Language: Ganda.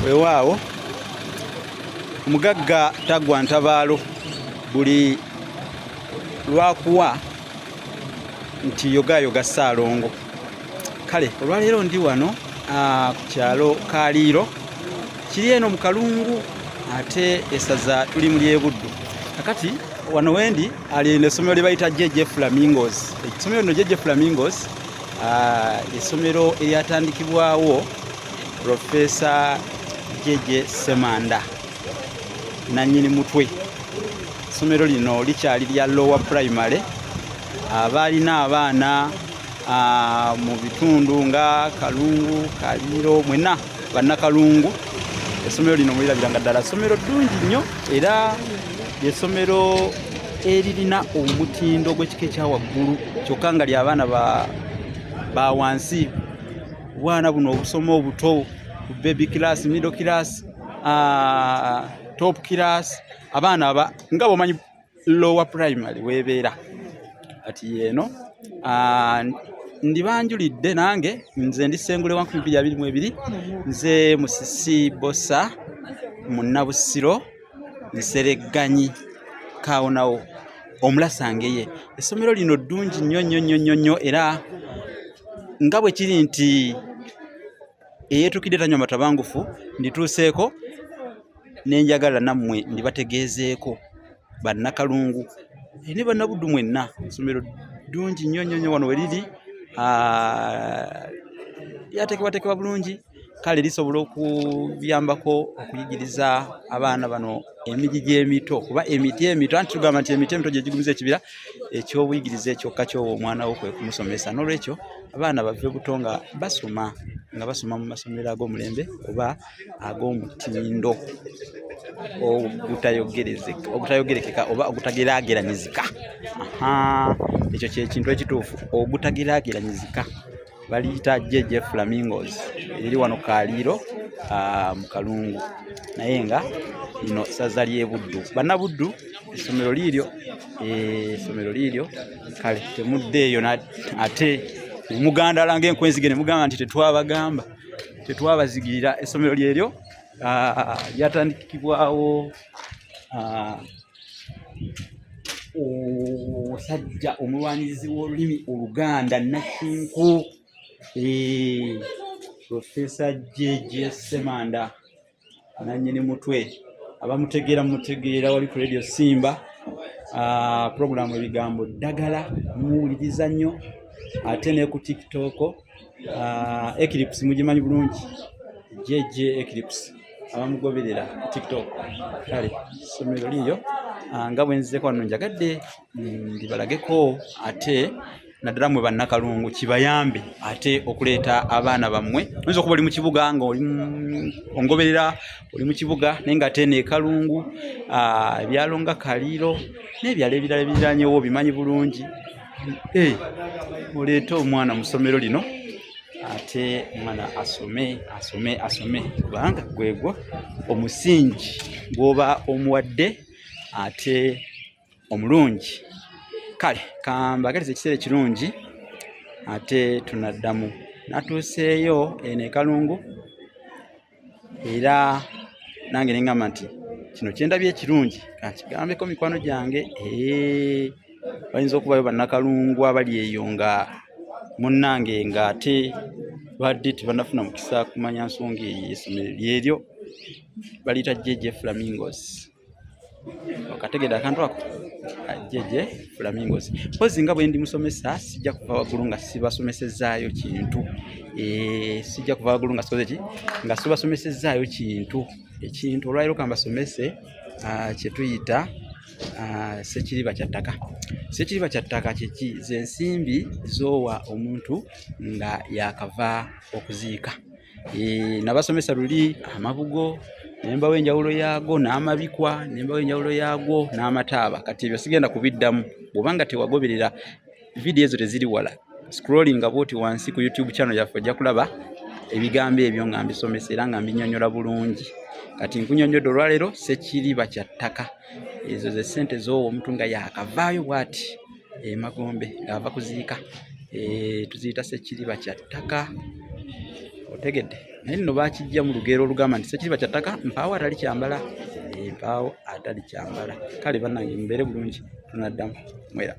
Weewaawo omugagga taggwa ntabaalo, buli lwakuwa nti yogaayoga Ssaalongo. Kale olwaleero ndi wano ku kyalo Kaaliiro, kiri eno mu Kalungu, ate essaza tuli mu ly'e Buddu. Kakati wano wendi ali eno essomero lye bayita JJ Flamingos. Essomero lino JJ Flamingos essomero eryatandikibwawo Profesa JJ Ssemanda nannyini mutwe. Essomero lino likyali lya lower primary, abaalina abaana mu bitundu nga Kalungu, Kaliiro, mwenna Bannakalungu, essomero lino mulirabira nga ddala ssomero ddungi nnyo, era ly'essomero eririna omutindo gw'ekika ekya waggulu, kyokka nga ly'abaana ba wansi, obwana buno obusoma obuto, baby class, middle class, top class, abaana aba nga bw'omanyi lower primary weebeera. Kati yeeno ndibanjulidde nange nze ndi Ssengule wa 2022, nze Musisi Bosa Munnabusiro Nseregganyi Kaawonawo omulasangeye. Essomero lino ddungi nnyo nnyo nnyo nnyo nnyo, era nga bwe kiri nti eyeetukidde tanywa matabangufu, ndituuseeko ne njagala nammwe ndibategeezeeko Bannakalungu ne Bannabuddu mwenna. Essomero ddungi nnyo nnyo nnyo, wano we liri lyateekebwateekebwa bulungi, kale lisobola okuyambako okuyigiriza abaana bano emigigi emito, kuba emiti emito, anti tugamba nti emiti emito gye gigumiza ekibira. Ekyobuyigirize ekyokka ky'owa omwana wo kwe kumusomesa. Noolwekyo abaana bave buto nga basoma, nga basoma mu masomero ag'omulembe oba ag'omutindo ogutayogerekeka oba ogutageraageranyizika. Ekyo kye kintu ekituufu, ogutageraageranyizika. Baliyita JJ Flamingos, eriri wano Kaaliiro mu Kalungu, naye nga lino ssaza ly'e Buddu. Bannabuddu, essomero liiryo, essomero liiryo. Kale temuddeeyo ate ne mugandala ng'enkwenzige ne mugamba nti tetwabagamba, tetwabazigirira. Essomero lyeryo, lyatandikibwawo omusajja omulwanirizi w'olulimi Oluganda nnakinku, Profesa JJ Ssemanda nannyini mutwe. Abamutegeera mumutegeera, wali ku Radio Simba, puroguramu Ebigambo Ddagala muwuliriza nnyo, ate ne ku TikTok Eclipse mugimanyi bulungi, JJ Eclipse, abamugoberera ku TikTok. Kale essomero liiryo. Nga bwe nzizeko wano, njagadde ndibalageko, ate naddala mwe Bannakalungu, kibayambe ate okuleeta abaana bammwe. Oyinza okuba oli mu kibuga nga oli ongoberera oli mu kibuga, naye nga ate n'e Kalungu, ebyalo nga Kaliiro n'ebyalo ebirala ebiriranyewo obimanyi bulungi. Oleete omwana mu ssomero lino, ate omwana asome, asome, asome, kubanga gwegwo omusingi gw'oba omuwadde ate omulungi. Kale kambagalize ekiseera ekirungi, ate tunaddamu. Natuuseeyo eno e Kalungu, era nange ne ŋŋamba nti kino kye ndabye ekirungi kankigambeko mikwano gyange. Bayinza okubayo Bannakalungu abali eyo nga munnange ng'ate badde tebannafuna mukisa kumanya nsonga eyo. Essomero lyeryo, baliyita JJ Flamingos. Okategedde akantu ako, JJ Flamingos? Mpozi nga bwe ndi musomesa, sijja kuva waggulu nga sibasomesezaayo kintu. Sijja kuva waggulu nga sikoze ki, nga sibasomesezaayo kintu. Ekintu olwaleero kambasomese kye tuyita ssekiriba kya ttaka. Ssekiriba kya ttaka kiki? Ze nsimbi z'owa omuntu nga yakava okuziika. Nabasomesa luli amabugo, ne mbawa enjawulo yaago n'amabikwa, ne mbawa enjawulo yaagwo n'amataaba. Kati ebyo sigenda kubiddamu. Bw'oba nga tewagoberera vidiyo ezo, teziri wala, scrollinga bw'oti wansi ku YouTube channel yaffe, ojja kulaba ebigambo ebyo nga mbisomesa era nga mbinnyonnyola bulungi. Kati nkunnyonnyodde olwaleero ssekiriba kya ttaka. Ezo ze ssente z'owa omuntu nga yakavaayo bw'ati emagombe ng'ava kuziika, tuziyita ssekiriba kya ttaka. Otegedde? Naye nno bakijja mu lugero olugamba nti sekiriba kya ttaka, mpaawo atali kyambala, mpaawo atali kyambala. Kale bannange, mubeere bulungi, tunaddamu mwera.